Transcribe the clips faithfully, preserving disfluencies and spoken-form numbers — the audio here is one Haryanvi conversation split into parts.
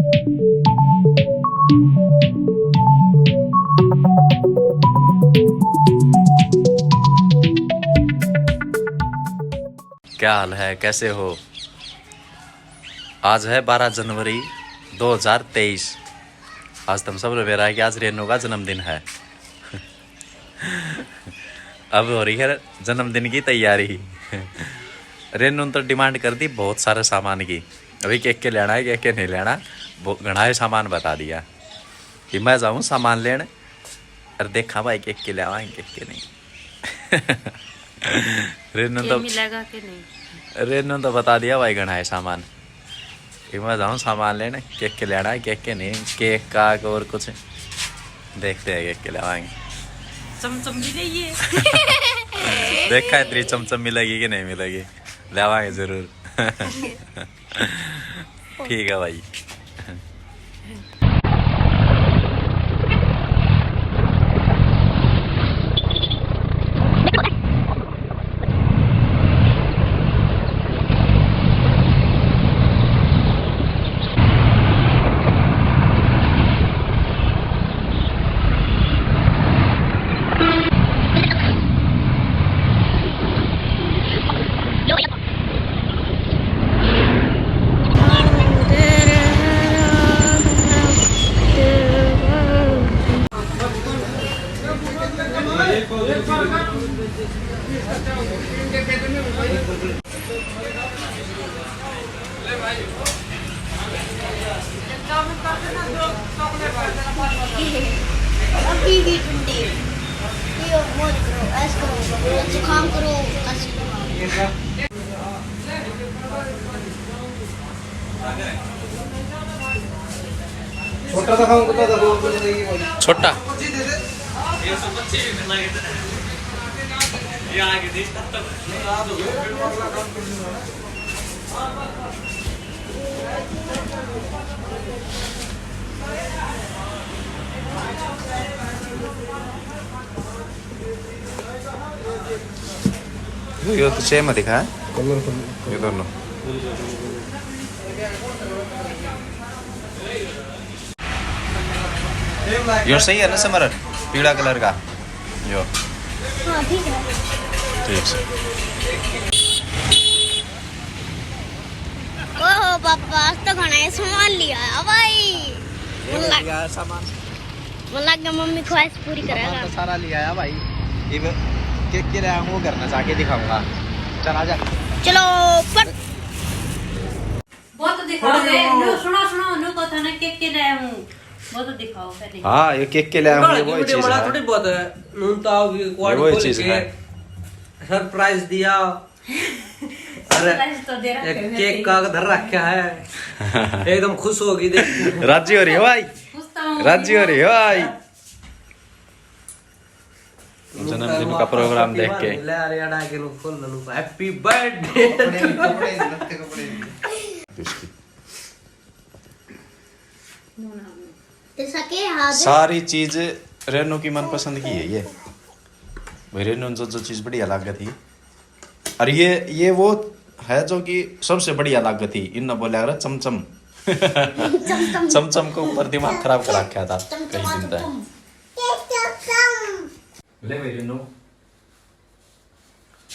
क्या हाल है, कैसे हो? आज है बारह जनवरी दो हज़ार तेईस। आज तुम सब ने बेरा है कि आज रेनू का जन्मदिन है। अब हो रही है जन्मदिन की तैयारी। रेनू ने तो डिमांड कर दी बहुत सारे सामान की। अभी के के लेना है, के के नहीं लेना, वो घणा ही सामान बता दिया कि मैं जाऊँ सामान लेने और देखा भाई के के लेवा, के के नहीं। रेनू के तो मिलेगा कि नहीं? रेनू तो बता दिया भाई घणा है सामान। कि मैं जाऊँ सामान लेने, के के लेना है, के के नहीं, केक का और कुछ देखते हैं, के के लेवाएंगे। चमचम भी लेइए। देखा है तेरी चमचम मिलेगी कि नहीं मिलेगी, लेवाएंगे जरूर। ठीक है भाई। अभी भी ठंडी। पियो, मौज करो, ऐश करो, जुकाम करो, ऐश करो। छोटा सा खाऊं, कितना सा दो रुपए देगी भाई। छोटा। यो तो सेम दिखा है। कलर तो ये दोनों। यो सही है ना सिमरन, पीला कलर का यो। हाँ, ठीक है। ठीक से। ओहो पापा, आज तो घणा ही सामान लिया है भाई। ये ले लिया है सामान। मन लग गया मम्मी ख्वाहिश पूरी करेगा। तो सारा ले आया भाई। ये केक के लिए वो घर में जाके दिखाऊंगा। चल आजा। चलो पट। वो तो दिखाओ बे। न्यू सुनो, सुनो, न्यू को था ना केक के लाया हूँ। वो तो दिखाओ पहले। हाँ, ये केक के लाया हूँ, ये वही चीज है। थोड़ी बहुत है। नून तो आओ, ये वही चीज है। सरप्राइज दिया। अरे, सरप्राइज तो दे रखे हैं। केक का धर रखा है। एकदम खुश होगी देख। राजी हो रही हो भाई? खुश तो हूँ। राजी हो रही हो भाई? जन्मदिन का प्रोग्राम देख के। ले, अरे, अड़ा के नु खोल लूं। Happy birthday। कपड़े भी, कपड़े भी, लत्ते कपड़े भी। जैसा कि हाथ सारी चीज रेनू की मनपसंद की है ये। भाई, रेनू ने जो, जो चीज बढ़िया लागे थी। और ये, ये वो है जो कि सबसे बढ़िया लागे थी। इन्ना बोला, "अरे चमचम।" चमचम। चमचम के ऊपर दिमाग खराब कर रखा था कई दिन तक। ले भाई रेनू।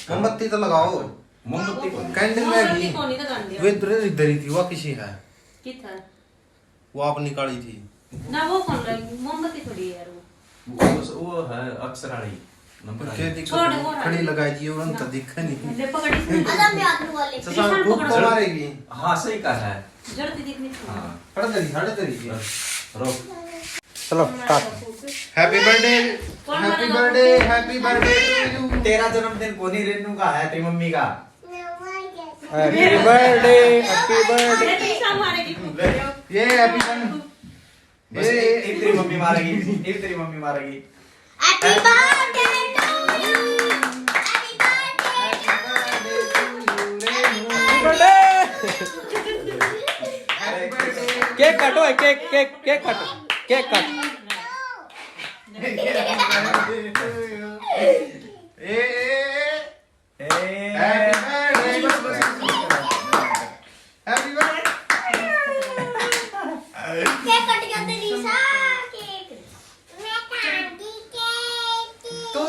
मोमबत्ती तो लगाओ। मोमबत्ती कौन? कैंडल में भी। मोमबत्ती कौन ही लगान दिया? वे इधर, इधर ही थी, वो किसी है? किधर? वो आप निकाली थी। ना, वो कौन रही? मोमबत्ती थोड़ी है यार वो। वो, वो है अक्षर वाली। नंबर पर आई। के दिक्कत छोड़, है? वो खड़ी रही। लगाई दी, उन्होंने तो ना। दिखा नहीं। ले पकड़ इसमें। आजा, मैं आलू वाले। ससुर कृष्ण खूब पकड़ो। मारेगी। हाँ, सही कहा है। जल्दी दिखनी चाहिए। हाँ। हट तेरी, हट तेरी। बस, रोक। चलो, start। Happy birthday, कौन happy मारेगा? Birthday, happy birthday to you। तेरा जन्मदिन कोनी, रेनू का है, तेरी मम्मी का। Happy birthday, happy birthday। अरे, पीछा मारेगी खूब। ये happy birthday। बस ये एक, एक तेरी मम्मी मारेगी, एक तेरी मम्मी मारेगी। Happy birthday to you। Happy birthday to you। Happy birthday। Cake काटो, केक, केक, केक काटो, केक काटो। ए, ए, ए। ए। Happy birthday। Happy birthday।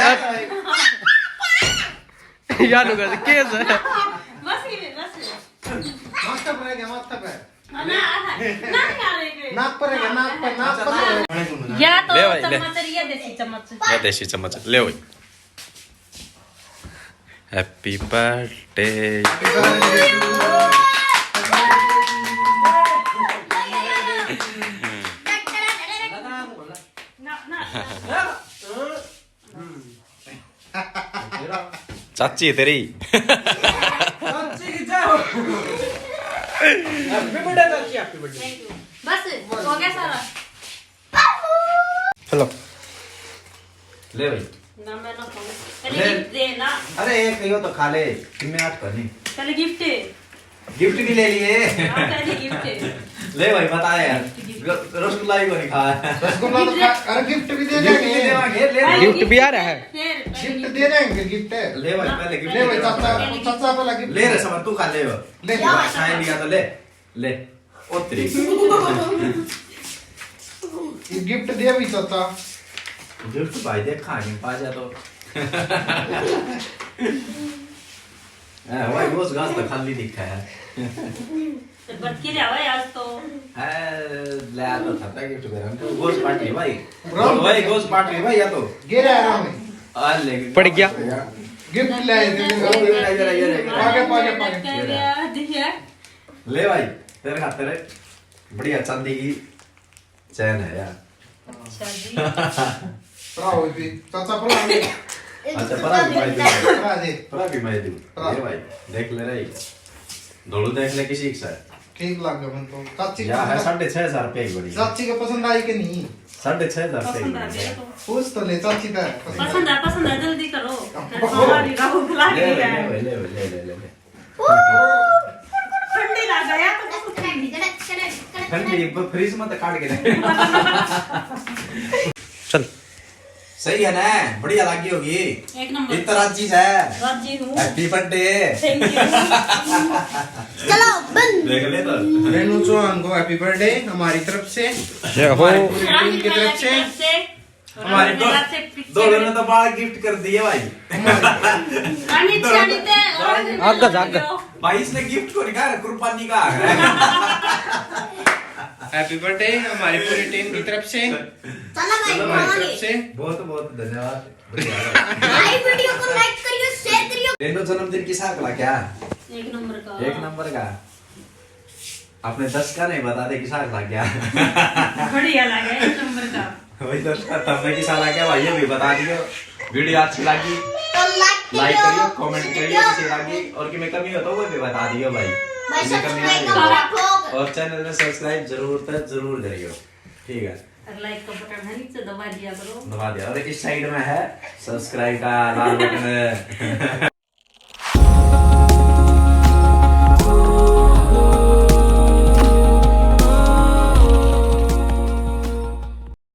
यार, यार, नु कहते, के है? बस ये, बस ये। माथा पर है क्या? माथा पे? ना, ना, ना, ना, नाक पर है क्या? नाक पर, नाक पर है। या तो ले भाई, ले। चम्मच, या देसी चम्मच। या देसी चम्मच, ले भाई। Happy birthday। चाची है तेरी। चाची की जय हो। Happy birthday चाची, happy birthday। Thank you। बस, हो गया सारा। चलो। ले भाई। ना, मैं ना खाऊं। पहले ले। Gift दे ना। अरे, एक यो तो खा ले। कितने हाथ करनी? पहले gift। Gift भी ले लिए। हाँ, पहले gift। ले भाई, बता यार। Gift, gift। र-, रसगुल्ला भी कोनी खाया। रसगुल्ला तो खा, अरे, gift भी दे देंगे। Gift भी देवांगे, ले। पहले gift भी आ रहा है। फिर, पहले gift। Gift दे देंगे, gift। ले भाई, हाँ, पहले gift ले भाई, ले। चाचा, चाचा पहला gift। ले रे समर, तू खा ले। ले। क्या? खाए लिया तो ले। ले, ओ तेरी। ये gift दे भी चाचा। Gift भाई देखा नहीं पा जा तो। ए, भाई, गोस गास तो खाली दिखा है। तो बरकी ले आवा आज तो। ए, ले आ तो था gift दे रहा हूँ। गोस पार्टी भाई। Brown। भाई, गोस पार्टी भाई, या तो। गिरा है राम। आ ले। पड़ गया। Gift ले आए थे। इधर, इधर, इधर, इधर। पागे, पागे, पागे। कर दिया, दिया। ले भाई, तेरे खातर बढ़िया चांदी की चैन है यार। अच्छा जी। भरा हो भी, चाचा भरा हो। अच्छा, भरा भी मैं दूँ। भरा दे। भरा भी मैं दूँ। भरा। ये भाई, देख ले रही। धोलू देख ले किसी के साथ। ठीक लग गया मन तो। चाची या है साढ़े छह हजार रुपए की बड़ी। चाची को पसंद आई कि नहीं? साढ़े छह हजार रुपए की पसंद आ बड़ी। गया तो। पूछ तो ले चाची का। पसंद है, पसंद है, जल्दी करो। फिर हमारी राहु बुला ले, रही ले, है। ले, ले, ले, ले, ले, ले। ठंडी लग गया तो कुछ ठंडी, कड़क, कड़क, कड़क, ठंडी, कड़क। फ्रिज में तो काट के रख। चल। सही है ना? बढ़िया लगी होगी। एक नंबर। इतना राजी है। राजी हूँ। Happy birthday। Thank you। चलो, बंद। देख ले तो। रेनू चौहान को happy birthday हमारी तरफ से। जय हो। हमारी पूरी team की तरफ से। हमारे दोनों ने तो बाल gift कर दिए भाई। अमित शाह ने तो आगे जा, आगे। भाई, इसने gift को निकाल, कुर्बानी का आ गया। Happy birthday हमारी पूरी team की तरफ से। चलो भाई, चलो भाई। तरफ से। बहुत बहुत धन्यवाद। भाई, video को like करियो, share करियो। रेनू जन्मदिन किसा का क्या? एक नंबर का। एक नंबर का। अपने दस का नहीं बता दे, किसा लग गया? बढ़िया लगा, एक नंबर का। वही दस का, तब में किसा लग गया भाई, ये भी बता दियो। वीडियो अच्छी लगी, तो लाइक लाइक करियो, कमेंट करियो, अच्छी लगी और कि मैं कमी हो तो वो भी बता दियो भाई। भाई मैं कमी सब्सक्राइब नहीं करो करूँ। ठोक। और चैनल में सब्सक्राइब जरूर तो जरूर करियो, ठीक है। और लाइक का बटन है नीचे दबा दिया करो। दबा दिया। और इस साइड में है सब्सक्राइब का लाल बटन।